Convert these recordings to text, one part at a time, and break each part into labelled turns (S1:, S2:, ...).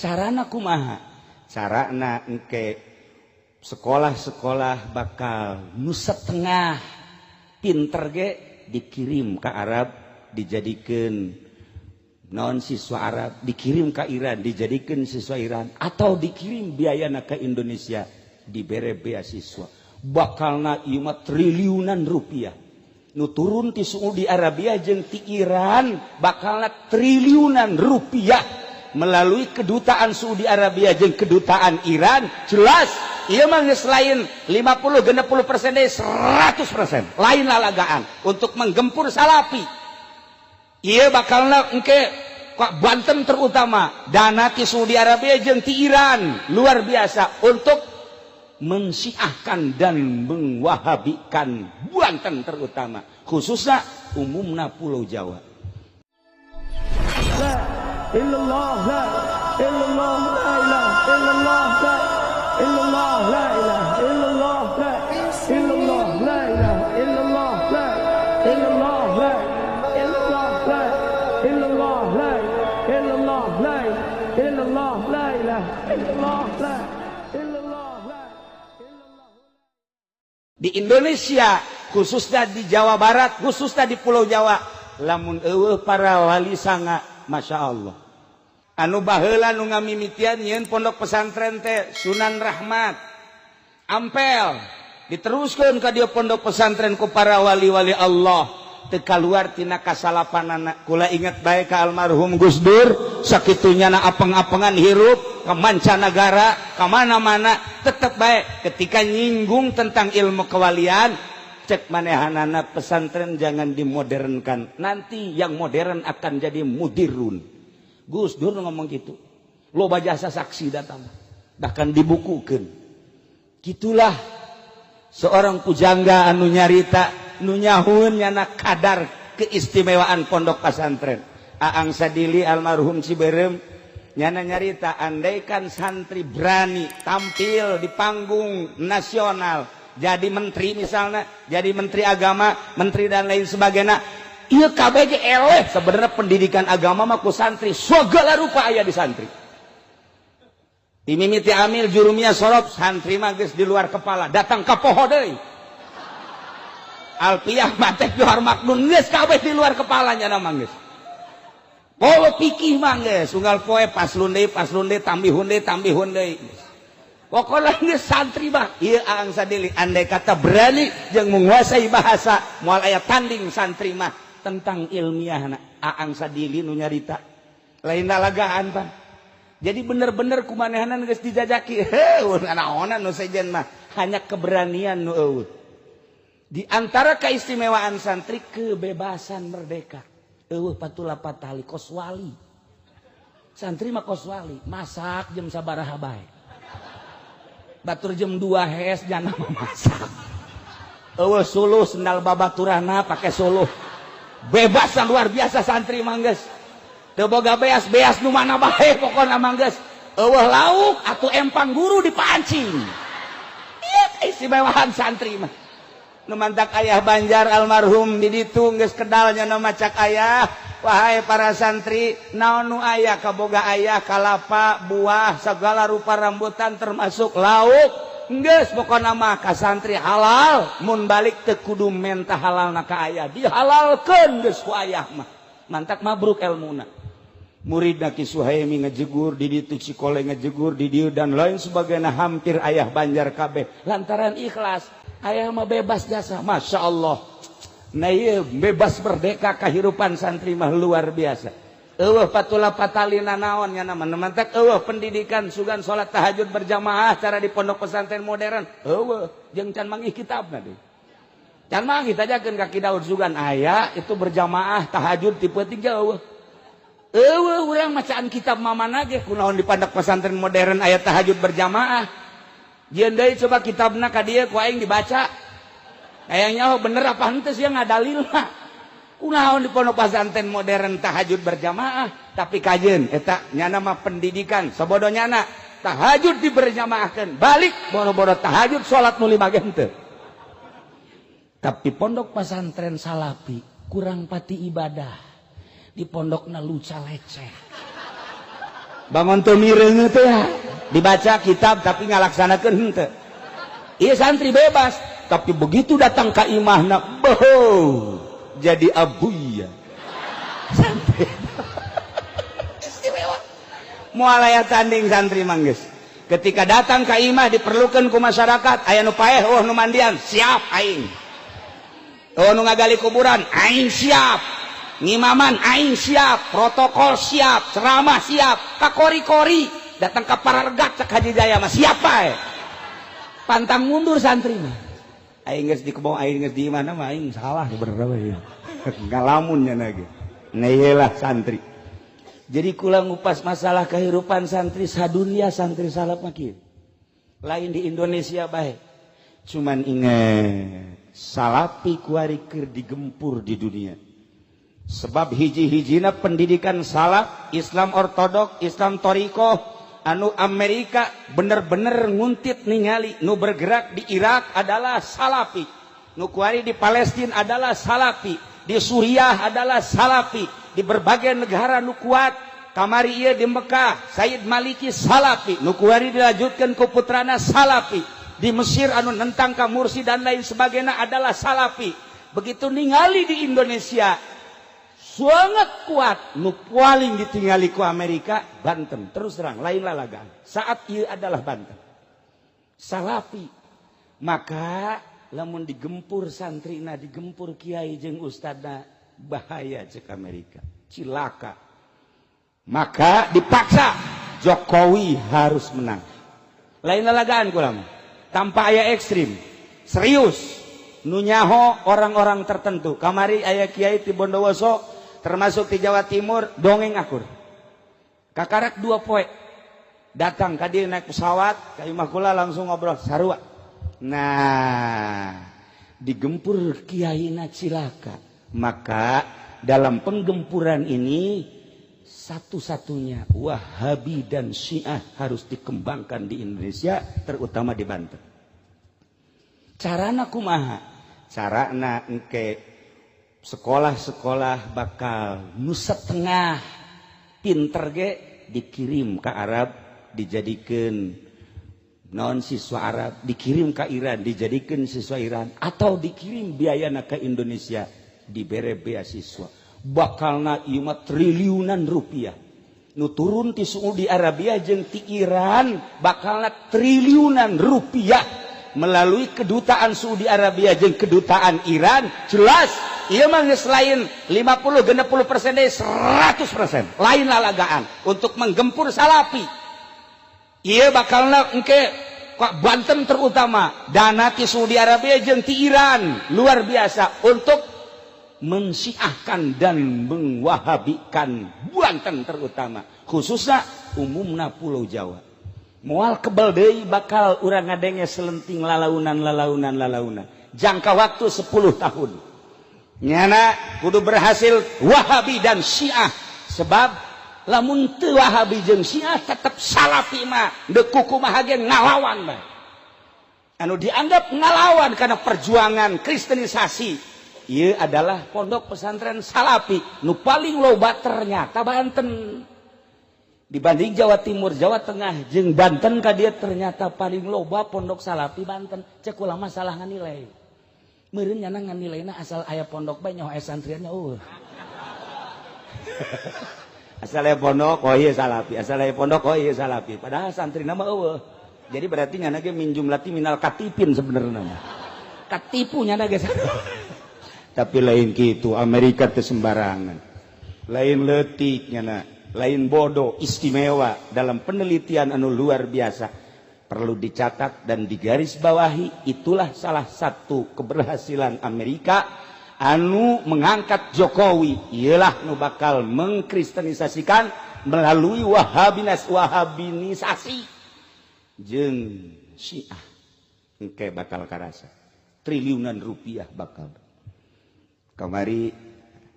S1: Carana kumaha? Carana engke sekolah-sekolah bakal nu setengah pinter ge dikirim ke Arab, dijadikan non siswa Arab, dikirim ke Iran, dijadikan siswa Iran, atau dikirim biayana ke Indonesia, dibere beasiswa. Bakalna ieu mah triliunan rupiah nu turun ti Saudi Arabia jeung ti Iran. Bakalna triliunan rupiah melalui kedutaan Saudi Arabia jeung kedutaan Iran. Jelas ieu mah geus lain 50 60% deui, 100%, lain lalagaan untuk menggempur Salafi. Ieu bakalna engke kok Banten terutama dana ti Saudi Arabia jeung ti Iran luar biasa untuk mensiahkan dan mengwahabikan Banten terutama, khususnya umumna Pulau Jawa.
S2: لا إلا الله، لا إلا الله، لا إله إلا الله، لا إلا الله، لا إله إلا الله، لا إلا الله، لا إله إلا الله، لا إلا الله، لا إلا الله، لا إلا الله، لا إلا الله، لا إلا الله، لا إله إلا الله، لا إلا الله، لا
S1: Di Indonesia, khususnya di Jawa Barat, khususnya di Pulau Jawa, lamun euweuh para wali sanga, Masya Allah. Anu baheula nu ngamimitian nyieun pondok pesantren teh Sunan Rahmat Ampel, diteruskeun ka dieu pondok pesantren ku para wali-wali Allah, teu kaluar tina kasalapanana. Kula inget bae ka almarhum Gus Dur, sakitunya na apeng-apengan hirup ke mancanagara, ka mana-mana, tetep bae ketika nyinggung tentang ilmu kewalian, cek manehanana, "Pesantren jangan dimodernkan, nanti yang modern akan jadi mudirun." Gus Dur ngomong gitu, loba jasa saksi datang, bahkan dibukukan. Gitulah seorang pujangga anu nyarita, nu nyahun nyana kadar keistimewaan pondok pesantren. Aang Sadili almarhum Ciberem nyana nyarita, andaikan santri berani tampil di panggung nasional jadi menteri misalnya, jadi menteri agama, menteri dan lain sebagainya, iya KBG eleh. Sebenarnya pendidikan agama mah ku santri segala rupa aya di santri. Dimimiti amil, jurumiyah, sorof, santri mah geus di luar kepala, datang ka poho deui. Alpiyah, mantek, johar, maknun, geus kabeh di luar kepalanya nama geus. Polo pikih mah geus unggal poe paslun deui, paslun deui, tambihun deui, tambihun deui. Pokoknya geus santri mah ieu. Aang Sadili andai kata berani jeung menguasai bahasa, moal aya tanding santri mah tentang ilmiah. Aang Sadili nu nyarita, lain lalagaan pan. Jadi bener-bener kumanehanan geus dijajaki, heuh, naonan nu sejen mah hanya keberanian nu euweuh. Di antara keistimewaan santri, kebebasan, merdeka, euweuh patula patali, kos wali. Santri mah kos wali, masak jam sabaraha bae, batur jam 2 hes jangan masak, euweuh suluh, sendal babaturana pake suluh. Bebas luar biasa santri mah, geus teu boga beas, beas nu mana bae pokona mah geus. Euweuh lauk atuh empang guru dipancing. Ieu keistimewaan santri mah. Nu mantak ayah Banjar almarhum di ditu geus kedalnya nu macak ayah, "Wahai para santri, naon nu aya kaboga ayah, kalapa, buah, segala rupa rambutan, termasuk lauk, geus pokona mah ka santri halal. Mun balik teu kudu menta halalna ka ayah, dihalalkeun geus ku ayah mah." Mantak mabruk elmuna murid. Ki Suhaimi ngejegur di ditu, Cikole ngejegur di dieu, dan lain sebagainya, hampir ayah Banjar kabeh, lantaran ikhlas ayah mah bebas jasa. Masya Allah. Nah, iya, bebas merdeka kehidupan santri mah luar biasa. Euweuh patula patalina naon nya nama mantak euweuh pendidikan sugan salat tahajud berjamaah cara di pondok pesantren modern. Euweuh, jeung can manggih kitabna deui. Can manggih tajakeun ka Ki Daud sugan aya itu berjamaah tahajud ti peuting jauh. Euweuh urang macaan kitab mamana ge, kunaon di pondok pesantren modern aya tahajud berjamaah. Jieun deui coba kitabna ka dieu ku aing dibaca. Kayaknya oh bener apa henteu sih ngadalilna. Kunaon di pondok pesantren modern tahajud berjamaah, tapi kajeun eta nyana mah pendidikan sabodo nyana tahajud diberjamaahkeun, balik boro-boro tahajud, salat nu lima ge henteu. Tapi pondok pesantren Salafi kurang pati ibadah, di pondokna luca leceh. Bangun teu mireung teh ya. Dibaca kitab tapi ngalaksanakeun henteu. Iya, santri bebas, tapi begitu datang ka imahna, boh, jadi abuya. Santri istimewa. Moal aya tanding santri mah geus. Ketika datang ka imah diperlukan ku masyarakat, aya nu paeh, oh, nu mandian, siap aing. Oh, nu ngagali kuburan, aing siap. Ngimaman aing siap, protokol siap, ceramah siap, kakori-kori, datang ke parargat cek Haji Jaya mah siapa eh? Pantang mundur santri mah. Aing geus di kebon, aing geus di mana mah aing salah sebenarnya ya. Ngalamun nya lagi. Nah, santri. Jadi kula ngupas masalah kehidupan santri sadunia, santri salaf mah kieu. Lain di Indonesia bae. Cuman ingat, salafi kuari keur digempur di dunia. Sebab hiji-hijina pendidikan salaf, Islam ortodok, Islam toriko, anu Amerika bener-bener nguntit ningali nu bergerak di Irak adalah salafi, nu kuari di Palestina adalah salafi, di Suriah adalah salafi, di berbagai negara nu kuat kamari ieu di Mekah Sayyid Maliki salafi, nu kuari dilanjutkan ku putrana salafi, di Mesir anu nentang ka Mursi dan lain sebagainya adalah salafi. Begitu ningali di Indonesia sangat kuat, nu paling ditinggali ku Amerika Banten, terus terang lain lalagan saat ia adalah Banten salafi. Maka lamun digempur santrina, digempur kiai jeung ustadna, bahaya cek Amerika, cilaka. Maka dipaksa Jokowi harus menang. Lain lalagaan kula mah, tanpa aya ekstrim, serius. Nu nyaho orang-orang tertentu. Kamari aya kiai ti Bondowoso, termasuk di Jawa Timur, dongeng akur. Kakarak 2 poe datang ka dieu naik pesawat ka imah kula, langsung ngobrol sarua. Nah, digempur kiaina cilaka. Maka dalam penggempuran ini satu-satunya Wahabi dan Syiah harus dikembangkan di Indonesia, terutama di Banten. Carana kumaha? Carana engke sekolah-sekolah bakal nu setengah pinter ge dikirim ke Arab, dijadikan non siswa Arab, dikirim ke Iran, dijadikan siswa Iran, atau dikirim biayana ke Indonesia, dibere beasiswa. Bakalna ieu mah triliunan rupiah nu turun ti Saudi Arabia jeung ti Iran, bakalna triliunan rupiah melalui kedutaan Saudi Arabia jeung kedutaan Iran. Jelas ieu mah geus lain 50 60% deui, 100%, lain lalagaan untuk menggempur salafi. Ieu bakalna engke kok Banten terutama dana ti Saudi Arabia jeung ti Iran luar biasa untuk mensiahkan dan mengwahabikan Banten terutama, khususnya umumna Pulau Jawa. Moal kebel deui bakal urang ngadenge selenting lalaunan lalaunan lalaunan. Jangka waktu 10 tahun nyana kudu berhasil Wahabi dan Syiah, sebab lamun teu Wahabi jeung Syiah tetep Salafi mah deuk kumaha ge ngalawan bae, anu dianggap ngalawan karena perjuangan kristenisasi. Ieu adalah pondok pesantren Salafi nu paling loba ternyata Banten dibanding Jawa Timur, Jawa Tengah jeung Banten ka dieu. Ternyata paling loba pondok Salafi Banten. Cek kula masalah nganilai meureun nyana nganilaina asal aya pondok bae, nyaho aya santriannya. Asal aya pondok, oh iya Salafi, asal aya pondok, oh iya Salafi, padahal santri mah euweuh. Jadi berarti nyana ge min jumlati minal katipin, sebenarnya mah katipu nyana ge. Tapi lain gitu, Amerika teh sembarangan, lain letik nyana, lain bodoh, istimewa dalam penelitian anu luar biasa. Perlu dicatat dan digarisbawahi, itulah salah satu keberhasilan Amerika anu mengangkat Jokowi, ialah nu bakal mengkristenisasikan melalui Wahabinas, Wahabinisasi jeung Syiah. Engke bakal karasa triliunan rupiah bakal. Kamari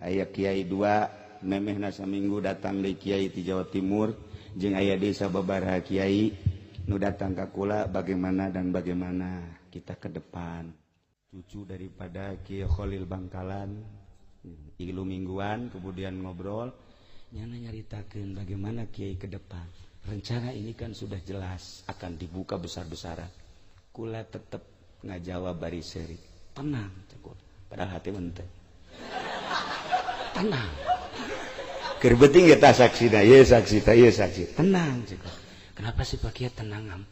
S1: aya kiai dua, memehna saminggu datang di kiai di Jawa Timur jeung aya desa babaraha kiai nu datang ka kula, bagaimana dan bagaimana kita ke depan. Cucu daripada Kiai Khalil Bangkalan ilu mingguan, kemudian ngobrol, nyana nyaritakeun bagaimana kiai ke depan. Rencana ini kan sudah jelas akan dibuka besar-besaran. Kula tetep ngajawab bari seri, "Tenang," cek, padahal hati ente tenang. Keur penting kita saksi dah, iya saksi, ta iya saksi. "Tenang," cek. "Kenapa sih, Pak Kiai, tenang am?"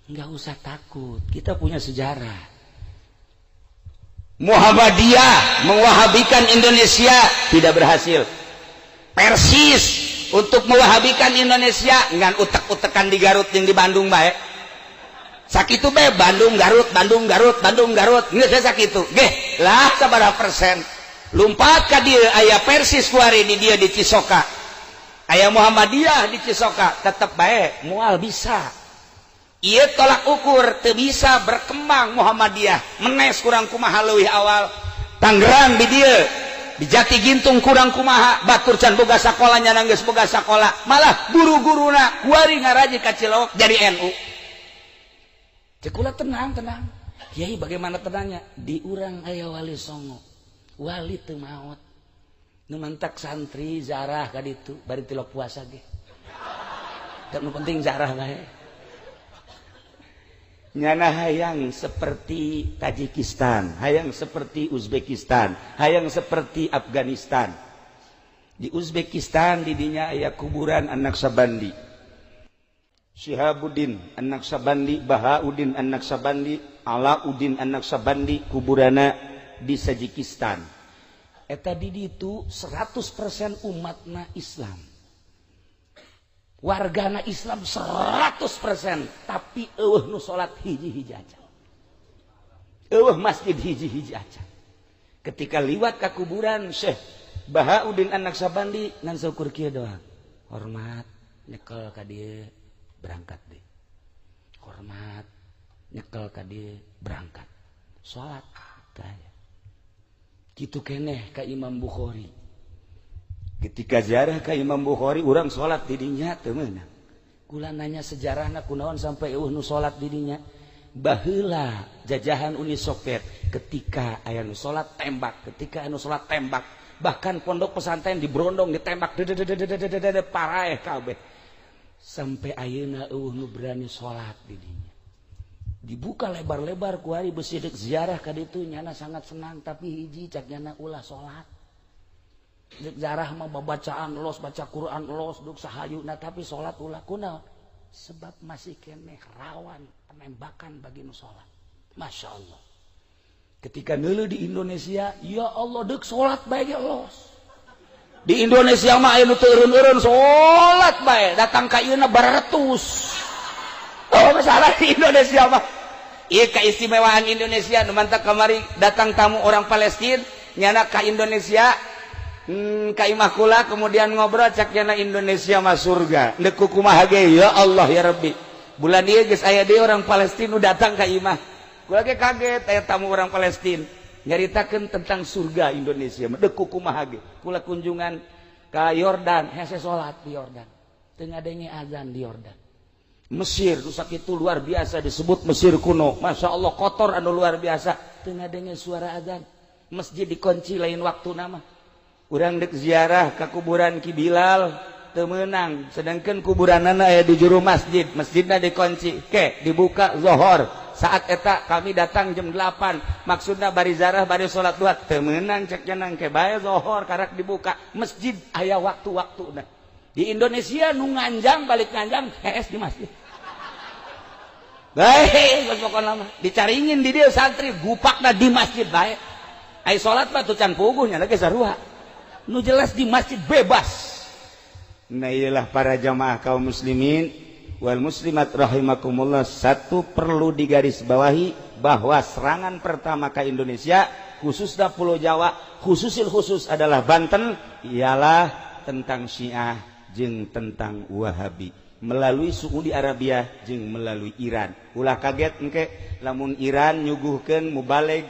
S1: Nggak usah takut, kita punya sejarah. Muhammadiyah mewahabikan Indonesia tidak berhasil. Persis untuk mewahabikan Indonesia ngan utek-utekan di Garut yang di Bandung baik. Sakitu bae, Bandung Garut, Bandung Garut, Bandung Garut, geus sakitu. Geh, lah sabaraha persen. Lumpat ka dieu aya Persis kuari di dieu di Cisoka. Aya Muhammadiyah di Cisoka, tetep bae moal bisa. Ieu tolak ukur teu bisa berkembang Muhammadiyah. Menes kurang kumaha leuwih awal. Tangerang di dieu di Jati Gintung kurang kumaha, batur can boga sakola, nyana geus boga sakola, malah guru-guruna kuari ngaraji ka Cilawak jadi NU. Cek kula, "Tenang, tenang, Kiai." "Bagaimana tenangnya? Di urang aya Wali Songo, wali teu maot. Nu mantak santri zarah ka ditu bari tilok puasa ge. Da nu penting zarah bae." Nyana hayang seperti Tajikistan, hayang seperti Uzbekistan, hayang seperti Afghanistan. Di Uzbekistan didinya aya kuburan anak Sabandi. Syihabuddin anak Sabandi, Bahauddin anak Sabandi, Alauddin anak Sabandi, kuburana di Tajikistan. Eta di ditu 100% umatna Islam. Wargana Islam 100%, tapi euweuh nu salat hiji-hiji aja. Euweuh masjid hiji-hiji aja. Ketika liwat ke kuburan Syekh Bahauddin anak Sabandi ngan saukur kieu doang. Hormat, nyekel ka dieu, berangkat deh. Hormat, nyekel ka dieu, berangkat. Salat taya. Kitu keneh ka Imam Bukhari. Ketika ziarah ka Imam Bukhari, urang salat di dinya teu meunang. Kula nanya sejarahna kunaon sampai euweuh nu salat di dinya. Baheula jajahan Uni Soviet, ketika aya nu salat tembak, ketika aya nu salat tembak. Bahkan pondok pesantren diberondong, ditembak, paraeh kabeh. Sampai ayeuna euweuh nu berani salat di dinya. Dibuka lebar-lebar kuari besi dek ziarah ka ditu, nyana sangat senang, tapi hiji cak nyana, ulah salat. Dek ziarah mah babacaan los, baca Quran los, duk sahayuna, tapi salat ulah. Kunaon? Sebab masih keneh rawan penembakan bagi nu salat. Masya Allah. Ketika ngeuleuh di Indonesia, ya Allah, dek salat bae ge los. Di Indonesia mah aya nu teu eureun-eureun salat bae, datang ka ieuna baratus. Oh, masalah di Indonesia mah. Iya, keistimewaan Indonesia nu mantak kamari datang tamu orang Palestina nyana ka Indonesia, ka imah kula, kemudian ngobrol, cak nyana Indonesia mah surga. Deuk kumaha ge, ya Allah ya Rabbi. Bulan ieu geus aya deui orang Palestina nu datang ka imah. Kula ge kaget aya tamu orang Palestina nyaritakeun tentang surga Indonesia. Deuk kumaha ge. Kula kunjungan ka Yordan, hese salat di Yordan. Teu ngadenge azan di Yordan. Mesir rusak itu luar biasa, disebut Mesir kuno. Masya Allah, kotor anu luar biasa. Teu ngadenge suara azan. Masjid dikunci lain waktu nama. Urang dek ziarah ke kuburan Ki Bilal teu meunang, sedangkan kuburanana aya di juru masjid, masjidna dikunci. Ke dibuka zohor. Saat eta kami datang jam 8, maksudna bari ziarah bari salat duha, teu meunang cek nang ke bae zohor karak dibuka. Masjid aya waktu-waktuna. Di Indonesia nu nganjang balik nganjang hees di masjid. Baik, geus pokona mah dicaringin di dieu santri gupakna di masjid bae. Ai salat mah tuh can puguh nya ge sarua. Nu jelas di masjid bebas. Nah, iyalah para jamaah kaum muslimin wal muslimat rahimakumullah, satu perlu digarisbawahi bahwa serangan pertama ke Indonesia, khususnya Pulau Jawa, khususil khusus adalah Banten, ialah tentang Syiah jeung tentang Wahabi melalui Saudi Arabia jeung melalui Iran. Ulah kaget engke lamun Iran nyuguhkeun mubalig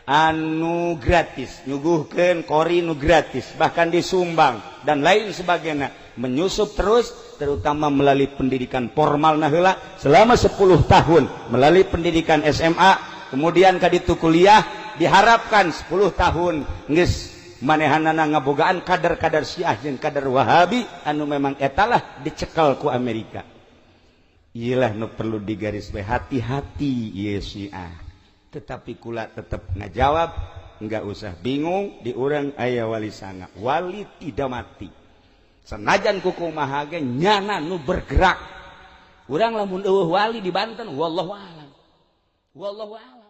S1: anu gratis, nyuguhkeun qori nu gratis, bahkan disumbang dan lain sebagainya, menyusup terus, terutama melalui pendidikan formal nah heula selama 10 tahun melalui pendidikan SMA, kemudian ka ditu kuliah. Diharapkan 10 tahun geus Manehanana ngabogaan kader-kader Syiah jeung kader Wahabi anu memang etalah dicekel ku Amerika. Iyalah nu perlu digaris bae, hati-hati ieu Syiah. Tetapi kula tetap ngajawab, nggak usah bingung, di urang aya Wali Sanga, wali tidak mati. Senajan kukumaha ge nyana nu bergerak. Urang lamun eueuh wali di Banten, wallahu alam, wallahu alam.